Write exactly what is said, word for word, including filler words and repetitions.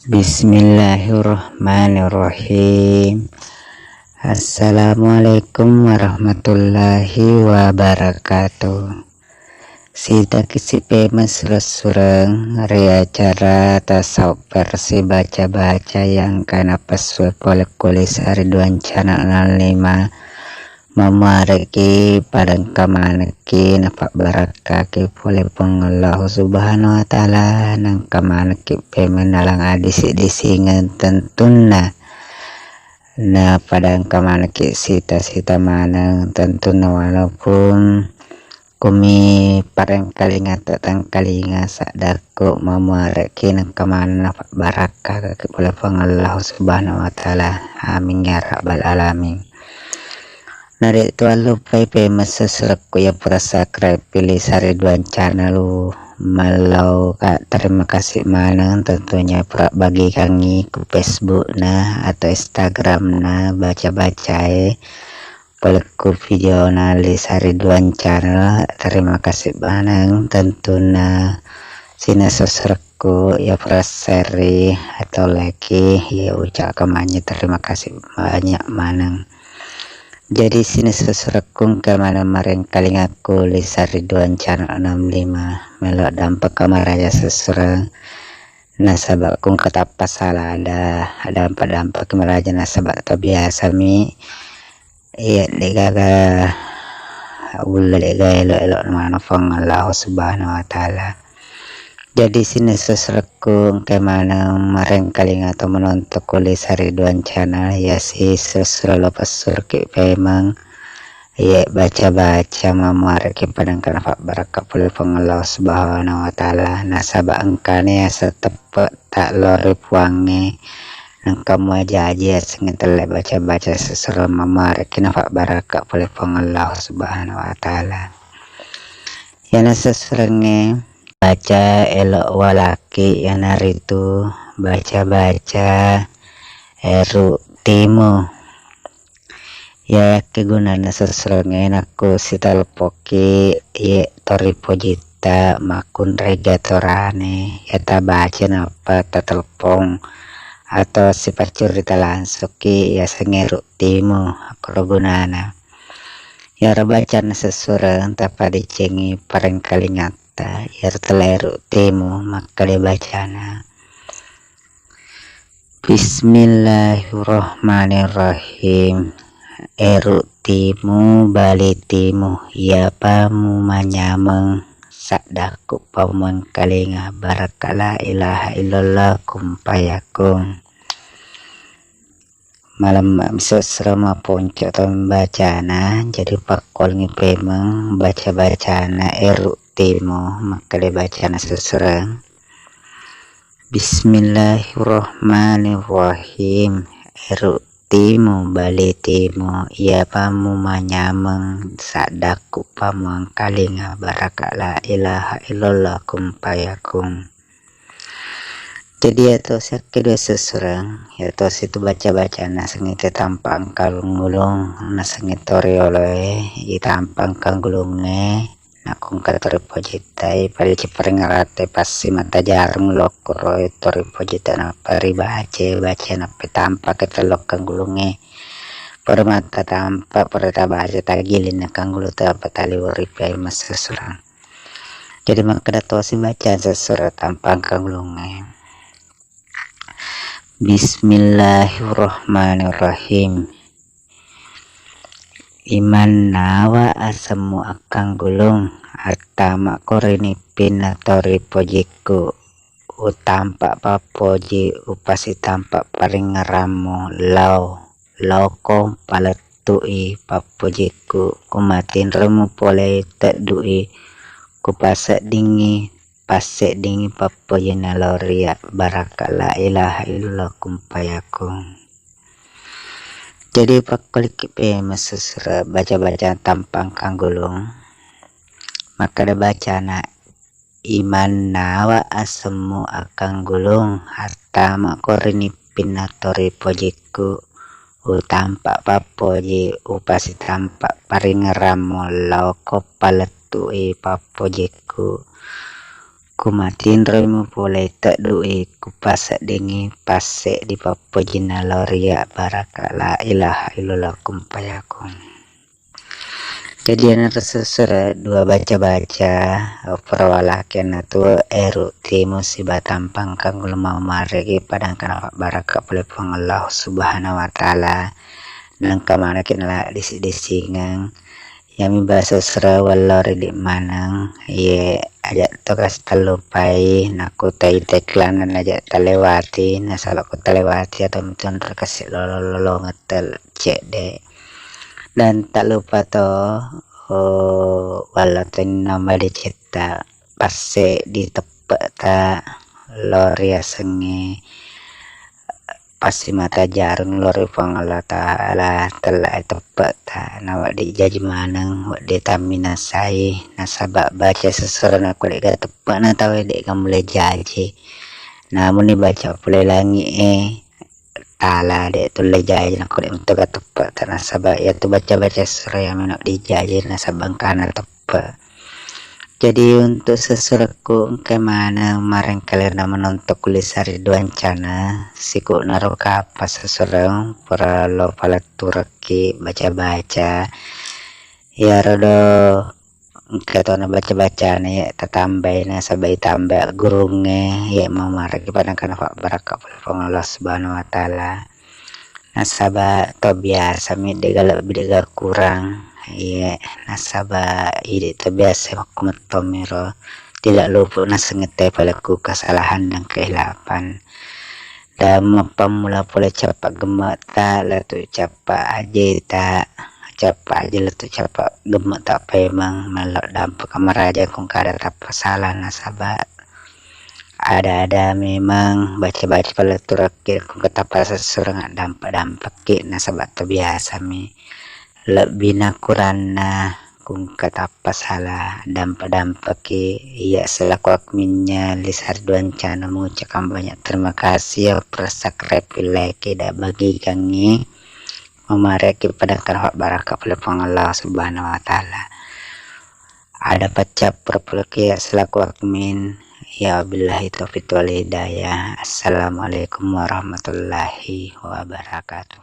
Bismillahirrahmanirrahim. Assalamualaikum warahmatullahi wabarakatuh. Sitaki sipemeng sureng-sureng ri acara tasawuf versi baca-baca yang kana pesue pole kuli sari duancana enam lima. Mamuareki padengka manekki nafabbarakkaki pole Puang Allahu Subhanahu wa Ta'ala, nengka manekki pemennalang adisi-disingeng tentunna. Na padengka manekki sita-sita maneng tentunna, walaupun kumi parengkalinga tatangkalinga saddakku mamuareki nengka maneng nafabbarakkaki pole Puang Allahu Subhanahu wa Ta'ala. Amin ya rabbal alamin. Naritu allupai pemeng susurekku ya pura subscribe pili sari duancana lu. Mallau ka terima kasih maneng tentunya pura bagikangi ku Facebook na atau Instagram na baca-bacae. Polekku video na li sari duancana, terima kasih maneng tentunna sina susurekku ya pura share atau like ya ucapkan banyak terima kasih banyak maneng. Jadi sini susurekku engka maneng marengkalingaku li sari duancana enam lima melo dampa kamaraja susureng. Nasaba kung katappa sala ada dampa-dampa ki maraja nasaba to biasa mi iya degaga ulle dega elo-elo mana Puang Allah Subhanahu wa Ta'ala. Jadi sini susurekku engka maneng marengkalinga to menonton kuli sari duancana ya si susuro lo pesurki pemeng. Iye baca-baca mamuareki padengka nafabbarakkaki pole Puang Allah Subhanahu wa Ta'ala nasaba engkani asa teppe taklori Puangnge. Engka muajaji asengnge telle baca-baca susuro mamuareki nafabbarakkaki pole Puang Allah Subhanahu wa Ta'ala. Yana susurengnge baca elo walaki yanaritu baca-baca eru timu. Iya yakkegunanna susurengnge nakku sitelepokki iye tori pojitta makkunrai gatorane iya tabaca nappa tatelpong atau sipaccurita langsukki yasengnge eru timu akkoro gunana. Iyaro bacanna susureng tapadecengi parengkalingatta iyaro telle eru timu makkeda bacana. Bismillahirrahmanirrahim. Eru timu bali timu iyapa mumanyameng saddakku pamengkalinga barakka la ilaha illallah kumpayakung. Malemma misusro maponco to membacana jadi pakkualengngi pemeng baca-bacana eru timu makkeda bacana susureng. Bismillahirrahmanirrahim. Eru timu bali timu iyapa mumanyameng saddakku pamengkalinga barakka la ilaha illallah kumpayakung. Jadi iyatosi akkedua susureng iyatosi tu baca-baca nasengnge tampa engka gulung-gulung nasengnge torioloe itampa engka gulungnge. Nakko engka tori pojittai pada ciparengngerate passi mata jarung lokkoro tori pojita nappa ribace baca nappa tampa ke tellokkang gulungnge. Pada mata tampa pada tabaca tagiling nakang gulu tapa tali wori pai massusurang. Jadi makkeda tosi baca sesura tampa engka gulungnge. Bismillahirrahmanirrahim. Imannawa asemmu akkanggulung, attama'ko ri nippinna tori pojikku, utampa pappoji, upasitampa paringngerammu lao, laoko palettu'i pappojikku, kumatinromu pole teddu'i, kupaseddingngi, passeddingngi pappojinna lao ria barakka la ilaha illallah kumpayakung. Jadi pakkolikki pe messusura baca-baca tampang kanggulung. Makkeda bacana, imannawa asemmu akkanggulung, attama'ko ri nippinna tori pojikku, utampa pappoji, upasitampa paringngerammu, laoko palettu'i pappojikku, Kumatinroi mupolei teddu'i, kupaseddingi passeddi pappojinna lao ri abbarakka la ilaha illallah kun fayakun. Jadi anaro sesere dua baca-baca, pura walakeng natu eru timu siba tampang kanggo lumammareki padangkana pabbarakka pole Puang Allah Subhanahu wa Ta'ala. Nengka manekki nala disi-disingeng. Yami baso sura wallori di maneng, ye aja to kasi tallupai, naku tai teklanan aja talewati, nasaba ku talewati atau mitonro kasi lolo-lolo ngetel cedde. Dan tak lupa to, oh, wallo to nomor di cetta passe di teppe ta lori asengnge pasti mata jarung lori Puang Allah Ta'ala, tella teppe ta na wedding jaji maneng, wedding tamminasai, nasaba baca sesurana ko de'ga teppe na tau de'ga mulle jaji. Namun ni baca pole langi e tala de tulle jaji nako de metto ga teppe ta nasaba ya tu baca-baca sura ya meno di jaji nasaba engkana teppe. Jadi untuk sesurekku engka maneng marengkalinna menonton kulisari duancana siku naroka apa sesureng pura lo paletturekki baca-baca. Ya rodo engka tona baca-bacana ya tatambai nasaba itambah gurungnge ya mamaraki padangkana pabbarakka pole Puang Allah Subhanahu wa Ta'ala. Nasaba to biasa mi de'ga lebbi de'ga kurang. Iya, nasaba idi to biasa makkumettomiro tidak luput nasengette paleku kesalahan dan kehilapan. Dan mappammula pole cappa gemmeta latu cappa ajeta, cappa aje latu cappa gemmeta pemeng mello dampa kamaraja kung kada tappa salah nasaba ada-ada memang baca-baca paletturekki kung ketappa sesureng dampa-dampakki nasaba to biasa mi lebbi nakuranna kung ketappa salah dampa-dampakki. Iya selaku adminnya Lisar Duancana mengucapkan banyak terima kasih ya subscribe like dan bagikangi memareki padangkana pabbarakka pole Puang Allah Subhanahu wa Ta'ala. Ada paccappur pole ki selaku admin. Ya billahi taufiq wal hidayah. Assalamualaikum warahmatullahi wabarakatuh.